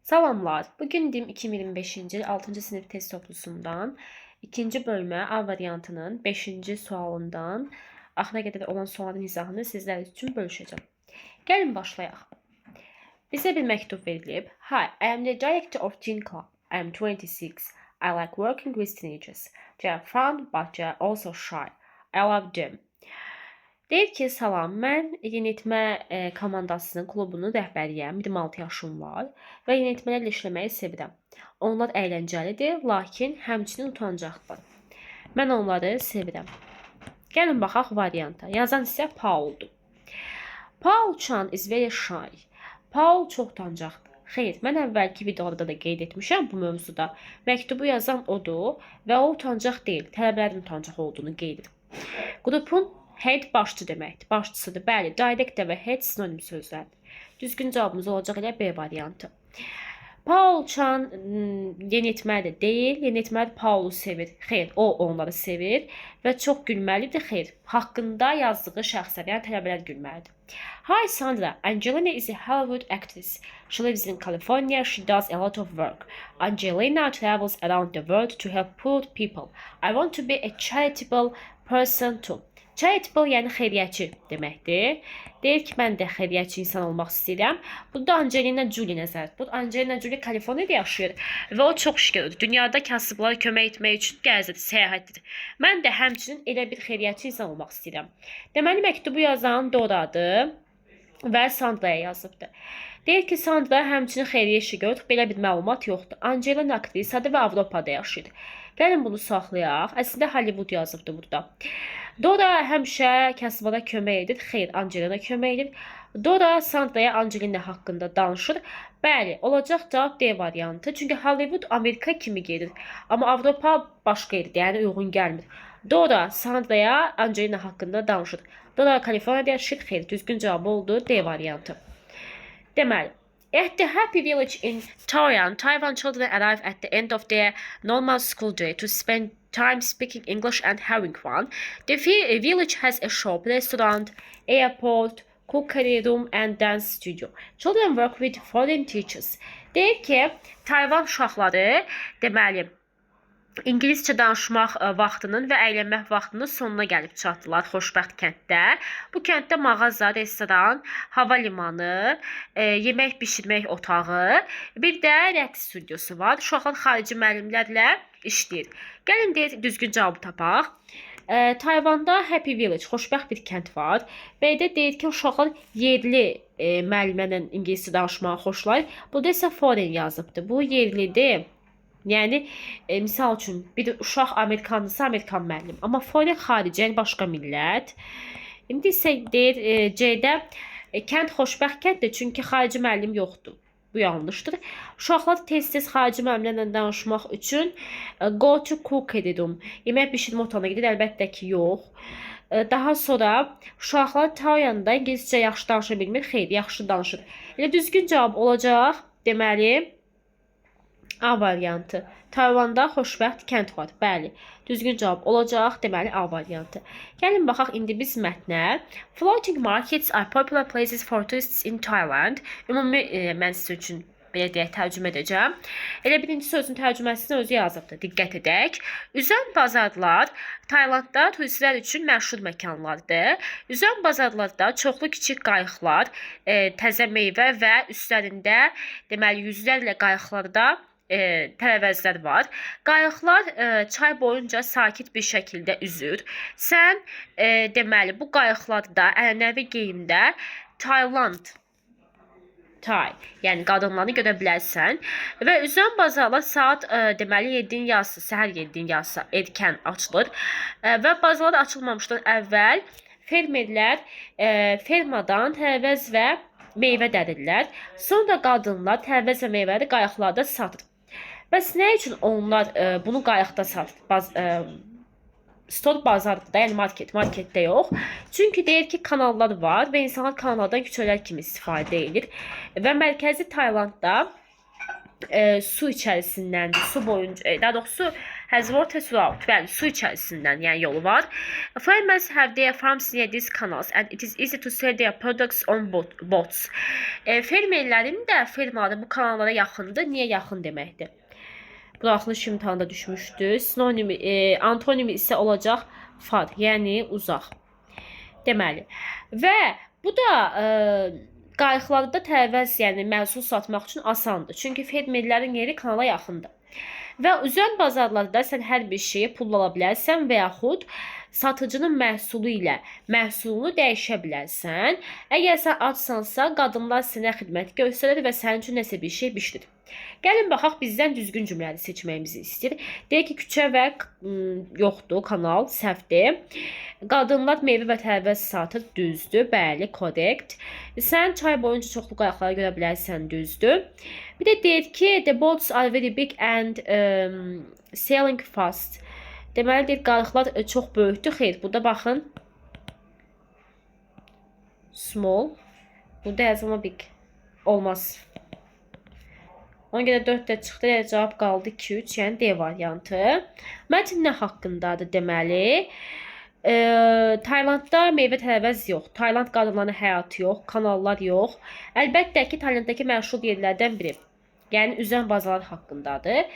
Salamlar. Bugün DİM 2025-ci il 6-cı sinif test toplusundan ikinci bölmə A variantının 5-ci sualından axıra qədər olan sualın izahını sizlər üçün bölüşəcəm. Gəlin başlayaq. Bizə bir məktub verilib. Hi, I am the director of Teen Club. I am 26. I like working with teenagers. They are fun, but they are also shy. I love them. Deyir ki, salam, mən yeniyetmə komandasının klubunun rəhbəriyəm, 26 yaşım var və yeniyetmələrlə işləməyi sevirəm. Onlar əyləncəlidir, lakin həmçinin utancaqdır. Mən onları sevirəm. Gəlin baxaq varianta. Yazan isə Pauldur. Paul Chan is very shy. Paul çox utancaqdır. Xeyr, mən əvvəlki videoda da qeyd etmişəm bu mövzuda. Məktubu yazan odur və o utancaq deyil, tələbələrin utancaq olduğunu qeyd edir. Qrupun head başçı deməkdir. Başçısıdır. Bəli, director və head sinonim sözlərdir. Düzgün cavabımız olacaq elə B variantı. Paul Chan yeniyetmə də deyil. Yeniyetmə Paulu sevir. Xeyr, o onları sevir və çox gülməlidir. Xeyr, haqqında yazdığı şəxslər, yəni tələbələr gülməlidir. Hi Sandra, Angelina is a Hollywood actress. She lives in California. She does a lot of work. Angelina travels around the world to help poor people. I want to be a charitable person too. Charitable yəni xeyriyyəçi deməkdir. Deyir ki, mən də xeyriyyəçi insan olmaq istəyirəm. Burada Angelina Jolie nəzərdə tutulur. Angelina Jolie Kaliforniyada yaşayır və o çox iş görür. Dünyada kasıblara kömək etmək üçün gəzir, səyahət edir. Mən də həmçinin elə bir xeyriyyəçi insan olmaq istəyirəm. Deməli, məktubu yazan Doradır və Sandraya yazıbdır. Deyir ki, Sandra həmçinin xeyriyyə işi görür. Belə bir məlumat yoxdur. Angelina aktrisadır və Avropada yaşayır. Gəlin bunu saxlayaq. Əslində Hollywood yazıbdı burada. Dora həmişə kasıblara kömək edir. Xeyr, Angelina kömək edir. Dora Sandraya Angelina haqqında danışır. Bəli, olacaq cavab D variantı. Çünki Hollywood Amerika kimi gedir. Amma Avropa başqa yerdir, yəni uyğun gəlmir. Dora Sandraya Angelina haqqında danışır. Dora Kaliforniyada yaşayır. Xeyr, düzgün cavab oldu D variantı. Deməli, at the Happy Village in Taiwan, Taiwan children arrive at the end of their normal school day to spend time speaking English and having fun. The village has a shop, restaurant, airport, cookery room and dance studio. Children work with foreign teachers. Deyir ki, Tayvan uşaqları, deməli, İngiliscə danışmaq vaxtının və əylənmək vaxtının sonuna gəlib çatdılar xoşbəxt kənddə. Bu kənddə mağaza, restoran, hava limanı, yemək bişirmək otağı, bir də rəqs studiosu var. Uşaqlar xarici müəllimlərlə işləyir. Gəlin deyir, düzgün cavabı tapaq. Tayvanda Happy Village, xoşbəxt bir kənd var. B-də deyir ki, uşaqlar yerli müəllimlərlə ingiliscə danışmağı xoşlayır. Burada isə foreign yazıbdır. Bu yerlidir. Yəni misal üçün bir uşaq amerikandısa, amerikan müəllim, amma foreign xarici, yəni başqa millət. İndi isə deyir C-də kənd xoşbəxt kənddir, çünki xarici müəllim yoxdur. Bu yanlışdır. Uşaqlar tez-tez xarici müəllimlərlə danışmaq üçün go to cookery room, yemək bişirmə otağına gedir. Əlbəttə ki, yox. Daha sonra uşaqlar Tayvanda ingiliscə yaxşı danışa bilmir. Xeyr, yaxşı danışır. Elə düzgün cavab olacaq. Deməli, A variantı. Tayvanda xoşbəxt kənd var. Bəli. Düzgün cavab olacaq. Deməli, A variantı. Gəlin baxaq indi biz mətnə. Floating markets are popular places for tourists in Thailand. Ümumi mən sizin üçün belə deyək, tərcümə edəcəm. Elə birinci sözün tərcüməsini özü yazıbdır. Diqqət edək. Üzən bazarlar Taylandda turistlər üçün məşhur məkanlardır. Üzən bazarlarda çoxlu kiçik qayıqlar, təzə meyvə və üstlərində, deməli, yüzlərlə qayıqlarda tərəvəzlər var. Qayıqlar çay boyunca sakit bir şəkildə üzür. Sən deməli, bu qayıqlarda ənənəvi geyimdə Tayland Tay, yəni qadınları görə bilərsən və üzən bazarlar saat deməli 7-nin yarısı, səhər 7-nin yarısı erkən açılır və bazarlar açılmamışdan əvvəl fermerlər fermadan tərəvəz və meyvə dərirlər. Sonra qadınlar tərəvəz və meyvələri qayıqlarda satır. Bəs nə üçün onlar bunu qayıqda satır? Store bazardır da, yəni market, marketdə yox. Çünki deyir ki, kanallar var və insanlar kanallardan küçələr kimi istifadə edir. Və mərkəzi Taylandda su içərisindəndir, su boyunca, daha doğrusu Has water throughout. Bəli, su içərisindən, yəni yolu var. Farmers have their farms near these canals and it is easy to sell their products on boats. Fermerlərin də fermaları bu kanallara yaxındır. Niyə yaxın deməkdir? Buraxılış imtahanda düşmüşdü. Sinonimi, antonimi isə olacaq far, yəni uzaq. Deməli, və bu da qayıqlarda tərəvəz, yəni məhsul satmaq üçün asandır. Çünki fermerlərin yeri kanala yaxındır. Və üzən bazarlarda sən hər bir şeyi pulla ala bilərsən və yaxud satıcının məhsulu ilə məhsulunu dəyişə bilərsən. Əgər sən acsansa, qadınlar sənə xidmət göstərir və sənin üçün nəsə bir şey bişirir. Gəlin baxaq, bizdən düzgün cümləni seçməyimizi istəyir. Deyir ki, küçə və yoxdur, kanal səhvdir. Qadınlar meyvə və tərəvəz satır, düzdür, bəli, correct. Sən çay boyunca çoxlu qayıqları görə bilərsən, düzdür. Bir də deyir ki, the boats are very big and sailing fast. Deməli, deyir, qayıqlar çox böyükdür. Xeyr, burada baxın. Small. Burada yazılma big. Olmaz. Ona görə 4 də çıxdı. Yəni cavab qaldı 2, 3, yəni D variantı. Mətn nə haqqındadır deməli? Taylandda meyvə tərəvəz yox. Tayland qadınlarının həyatı yox, kanallar yox. Əlbəttə ki, Taylanddakı məşhur yerlərdən biri. Yəni üzən bazalar haqqındadır.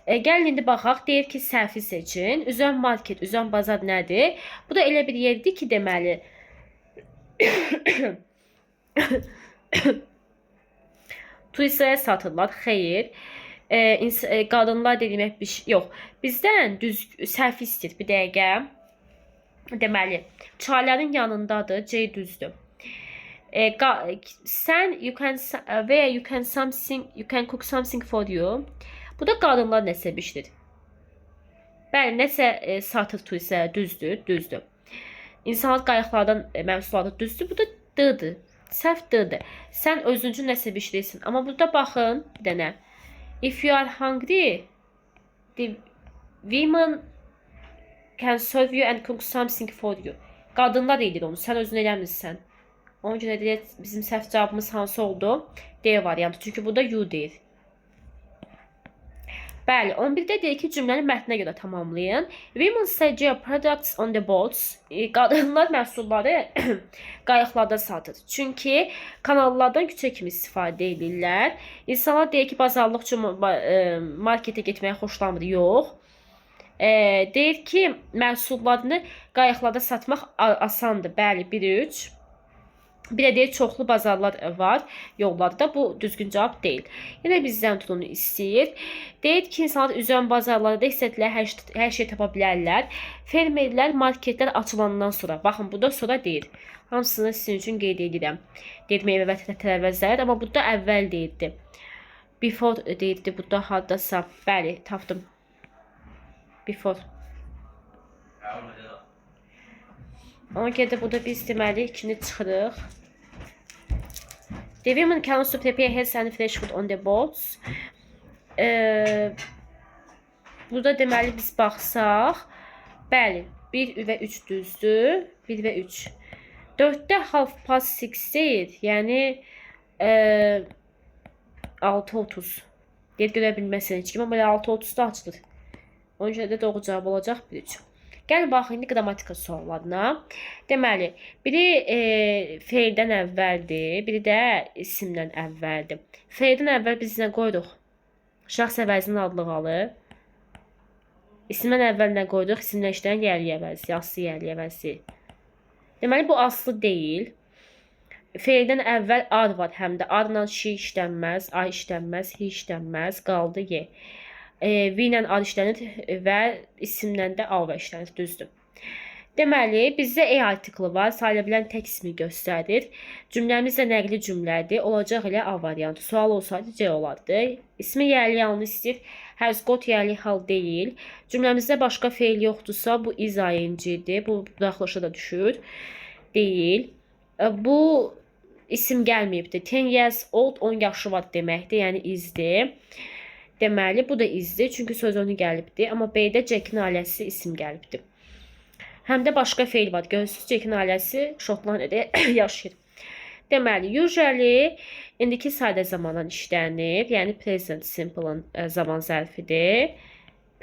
Gəlin indi baxaq. Deyir ki, səhvi seçin. Üzən market, üzən bazar nədir? Bu da elə bir yerdir ki, deməli turistlərə satırlar. Xeyr. Qadınlar demək bir şey yox. Bizdən düz səhv istəyir bir dəqiqə. Deməli, çayların yanındadır. C düzdür. Sən you can və you can something, you can cook something for you. Bu da qadınlar nəsə bişirir. Bəli, nəsə satır turistlərə, düzdür, düzdür. İnsanlar qayıqlardan məhsulları düzdür. Bu da D-dır. Səhv D-dir. Sən özün üçün nəsə bişirirsən. Amma burada baxın bir dənə. If you are hungry, the women can serve you and cook something for you. Qadınlar edir onu. Sən özün eləmirsən. Ona görə deyək, bizim səhv cavabımız hansı oldu? D variantı. Çünki burada you deyir. Bəli, 11-də deyir ki, cümləni mətnə görə tamamlayın. Women sell their products on the boats. Qadınlar məhsulları qayıqlarda satır. Çünki kanallardan küçə kimi istifadə edirlər. İnsanlar deyir ki, bazarlıq üçün marketə getməyi xoşlamır. Yox. Deyir ki, məhsullarını qayıqlarda satmaq asandır. Bəli, 1-3. Bir də deyir, çoxlu bazarlar var yollarda. Bu düzgün cavab deyil. Yenə bizdən tutunu istəyir. Deyir ki, insanlar üzən bazarlarda istədikləri hər şey tapa bilərlər. Fermerlər marketlər açılandan sonra, baxın, burada sonra deyir. Hamısını sizin üçün qeyd edirəm. Deyir, meyvə və tərəvəzlər, amma burada əvvəl deyirdi. Before deyirdi burada hardasa. Bəli, tapdım. Before. Ona görə də burada biz deməli 2-ni çıxırıq. The women can also prepare healthy and fresh food on the boats. Burada deməli biz baxsaq, bəli, 1 və 3 düzdür. 1 və 3. 4-də half past 6 deyir. Yəni 6:30. Deyir, görə bilməzsən heç kim, amma elə 6:30-da açılır. Ona görə də doğru cavab olacaq 1-3. Gəlin baxaq indi qrammatika suallarına. Deməli, biri feildən əvvəldir, biri də isimdən əvvəldir. Feildən əvvəl biz nə qoyduq? Şəxs əvəzinin adlıq alı. İsimdən əvvəl nə qoyduq? İsimlə işləyən yerli əvəzi, aslı yerli əvəzi. Deməli, bu aslı deyil. Feildən əvvəl ar var, həm də arla she işlənməz, I işlənməz, he işlənməz, qaldı y. V ilə ar işlənir və isimlə də a və işlənir, düzdür. Deməli, bizdə e artiklı var, sayıla bilən tək ismi göstərir. Cümləmiz də nəqli cümlədir, olacaq elə A variantı. Sual olsaydı C olardı. İsmi yerli halını istəyir, has got yerli hal deyil. Cümləmizdə başqa feil yoxdursa, bu is ing-dir, bu buraxılışa da düşür. Deyil. Bu isim gəlməyibdir. 10 years old, 10 yaşı var deməkdir, yəni isdir. Deməli, bu da isdir, çünki söz önü gəlibdir. Amma B-də Jack'in ailəsi isim gəlibdir. Həm də başqa feil var. Görürsünüz, Jack'in ailəsi Şotlandiyada yaşayır. Deməli, usually indiki sadə zamandan işlənir. Yəni, present simple-ın zaman zərfidir.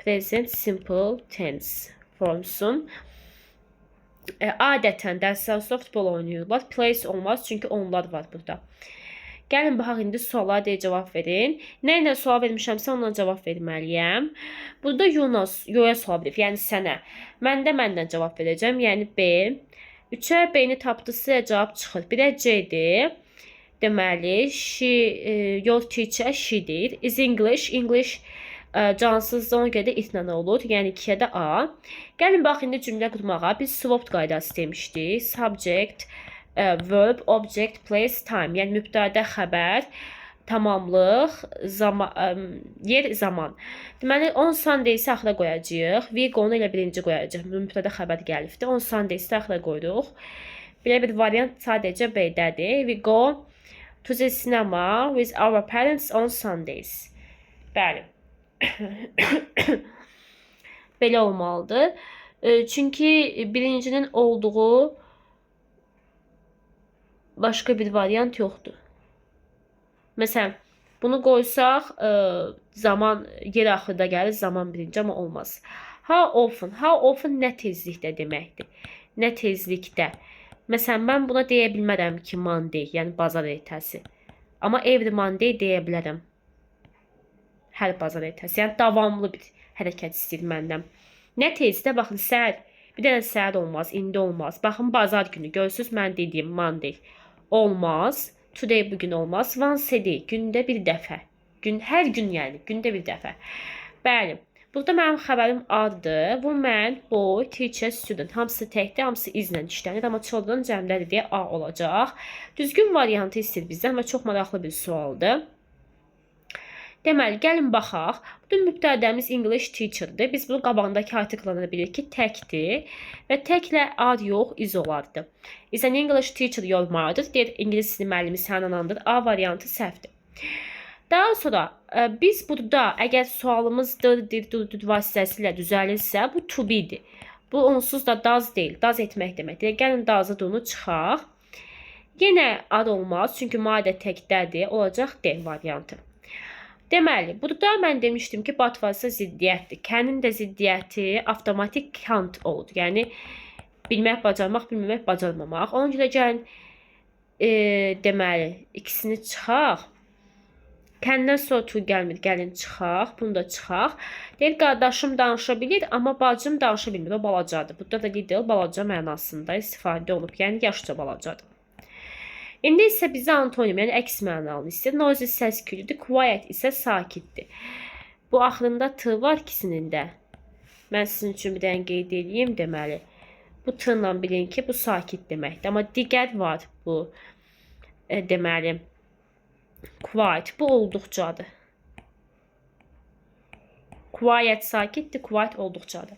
Present simple tense formsun. Adətən dərsdən sonra futbol oynayırlar. Place olmaz, çünki onlar var burada. Gəlin baxaq indi suala deyə cavab verin. Nə ilə sual vermişəmsə ondan cavab verməliyəm. Burada Yunus, yoya sual verib, yəni sənə. Mən də məndən cavab verəcəm, yəni B. 3-ə B-ni tapdısa cavab çıxır. 1-ə C-dir. Deməli, she, your teacher she deyir. Is English, English cansızdır, ona görə də it-lə olur. Yəni 2-yə də A. Gəlin bax indi cümlə qurmağa. Biz swap qaydası demişdik. Subject, verb, object, place, time. Yəni mübtədə, xəbər, tamamlıq, zaman, yer, zaman. Deməli, on Sunday-si axıra qoyacağıq. We go-nu elə birinci qoyacağıq. Mübtədə xəbər gəlibdir. On Sunday-si axıra qoyduq. Belə bir variant sadəcə B-dədir. We go to the cinema with our parents on Sundays. Bəli. Belə olmalıdır. Çünki birincinin olduğu başqa bir variant yoxdur. Məsələn, bunu qoysaq, zaman yer axırda gəlir, zaman birinci, amma olmaz. How often? How often nə tezlikdə deməkdir? Nə tezlikdə? Məsələn, mən buna deyə bilmərəm ki, Monday, yəni bazar ertəsi. Amma every Monday deyə bilərəm. Hər bazar ertəsi. Yəni davamlı bir hərəkət istəyir məndən. Nə tezlikdə? Baxın, səhər. Bir dənə səhər olmaz, indi olmaz. Baxın, bazar günü. Görürsünüz, mən dediyim Monday. Olmaz. Today bugün olmaz. Once a day, gündə bir dəfə. Gün, hər gün yəni, gündə bir dəfə. Bəli. Burada mənim xəbərim addır. Woman, boy, teacher, student. Hamısı təkdir, hamısı izlə işlənir. Amma children cəmdədir deyə A olacaq. Düzgün variantı istəyir bizdən və çox maraqlı bir sualdır. Deməli, gəlin baxaq. Bu mübtədəmiz English teacher'dır. Biz bunu qabağındakı artiklına bilirik ki, təkdir və təklə ad yox, is olardı. Is an English teacher your mother? Deyir, ingilis dili müəllimi sənin anandır. A variantı səhvdir. Daha sonra biz burada əgər sualımız dır, dir, dur, dur vasitəsilə düzəlirsə, bu to be-dir. Bu onsuz da does deyil. Does etmək deməkdir. Gəlin does-ı dunu çıxaq. Yenə ad olmaz, çünki madə təkdədir. Olacaq D variantı. Deməli, burada mən demişdim ki, but varsa ziddiyyətdir. Can-in də ziddiyyəti avtomatik can't olur. Yəni, bilmək, bacarmaq, bilməmək, bacarmamaq. Ona görə gəlin, deməli, ikisini çıxaq. Can-dən sonra to gəlmir, gəlin çıxaq, bunu da çıxaq. Deyir, qardaşım danışa bilir, amma bacım danışa bilmir, o balacadır. Burada da little balaca mənasında istifadə olunub, yəni yaşca balacadır. İndi isə bizə antonim, yəni əks mənalını istəyir. Noisy səs-küylüdür, quiet isə sakitdir. Bu axırında T var ikisinin də. Mən sizin üçün bir dənə qeyd edeyim deməli. Bu T ilə bilin ki, bu sakit deməkdir. Amma digər var bu deməli. Quiet, bu olduqcadır. Quiet sakitdir, quiet olduqcadır.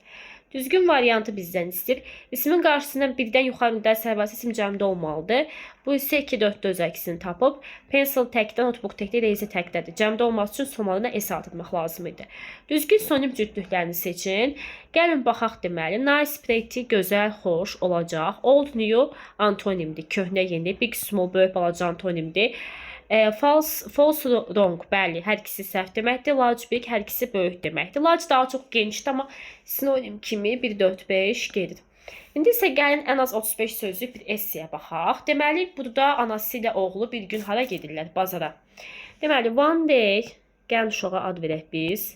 Düzgün variantı bizdən istəyir. İsmin qarşısından birdən yuxarı miqdar sərbəst isim cəmdə olmalıdır. Bu isə 2, 4-də öz əksini tapıb. Pencil təkdə, notebook təkdə, eraser təkdədir. Cəmdə olması üçün sonlarına S artırmaq lazım idi. Düzgün sinonim cütlüklərini seçin. Gəlin baxaq deməli. Nice, pretty, gözəl, xoş olacaq. Old, new antonimdir. Köhnə, yeni. Big, small, böyük, balaca antonimdir. False, false, wrong, bəli, hər ikisi səhv deməkdir. Large, big, hər ikisi böyük deməkdir. Large daha çox genişdir, amma sinonim kimi 1, 4, 5 gedir. İndi isə gəlin ən az 35 sözlük bir esseyə baxaq. Deməli, burada anası ilə oğlu bir gün hara gedirlər? Bazara. Deməli, one day, gəlin uşağa ad verək biz.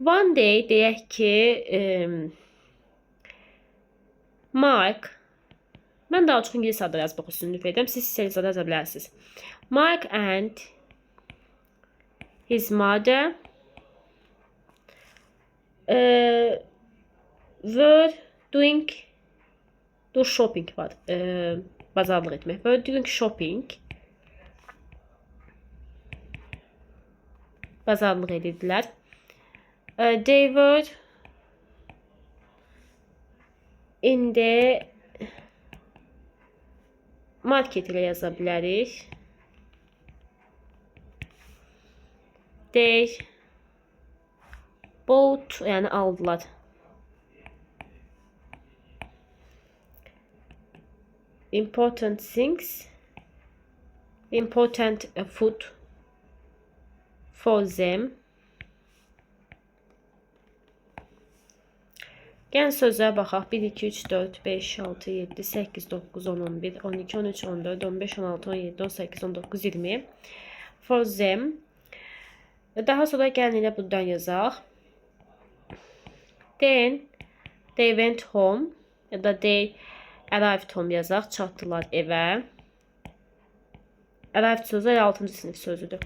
One day deyək ki, Mike, mən daha çox ingilis adları yazmaq üstünlük verirəm. Siz istədiyiniz adı yaza bilərsiniz. Mike and his mother were doing do shopping var. Bazarlıq etmək. Were doing shopping. Bazarlıq edirdilər. They were in the market ilə yaza bilərik. They bought, yəni aldılar. Important things, important food for them. Gəlin sözlərə baxaq. 1, 2, 3, 4, 5, 6, 7, 8, 9, 10, 11, 12, 13, 14, 15, 16, 17, 18, 19, 20. For them. Daha sonra gəlin elə buradan yazaq. Then they went home ya da they arrived home yazaq. Çatdılar evə. Arrived sözü 6-cı sinif sözüdür.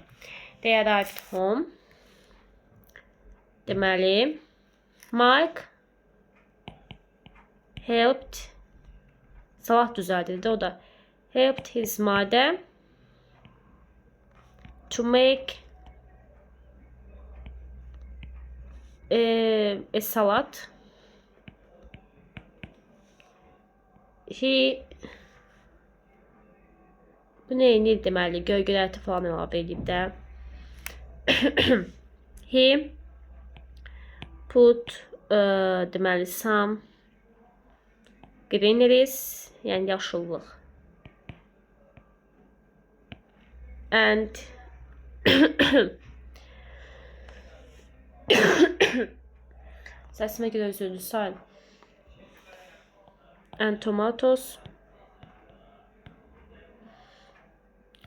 They arrived home. Deməli, Mike helped salat düzəldirdi. O da helped his mother to make a salad. He bu nə eləyir deməli? Göy-göyərti falan əlavə edib də. He put deməli some greeneries, yəni yaşıllıq. And səsimə görə üzrlü sayın. And tomatoes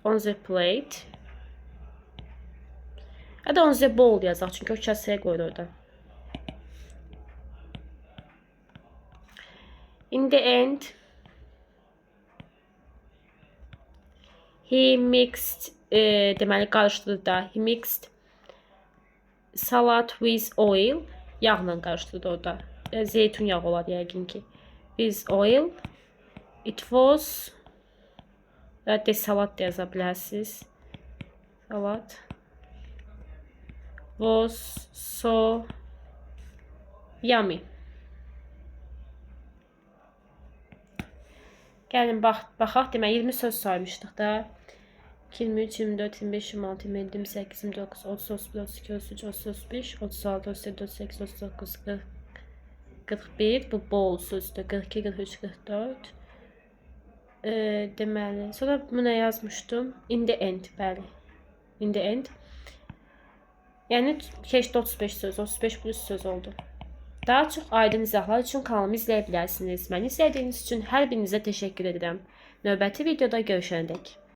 on the plate. Ya da on the bowl yazaq, çünki o kasəyə qoyur orada. In the end, he mixed, deməli qarışdırdı da. He mixed salad with oil. Yağla qarışdırdı orada. Zeytun yağı olar yəqin ki. With oil. It was və de salat da yaza bilərsiniz. Salad was so yummy. Gəlin baxaq. Deməli 20 söz saymışdıq da. 23, 24, 25, 26, 27, 28, 29, 30, 31, 32, 33, 35, 36, 37, 38, 39, 40, 41. Bu bol sözdür. 42, 43, 44. Deməli, sonra bunu yazmışdım. In the end, bəli. In the end. Yəni keçdi 35 söz, 35 plus söz oldu. Daha çox aydın izahlar üçün kanalımı izləyə bilərsiniz. Məni izlədiyiniz üçün hər birinizə təşəkkür edirəm. Növbəti videoda görüşənədək.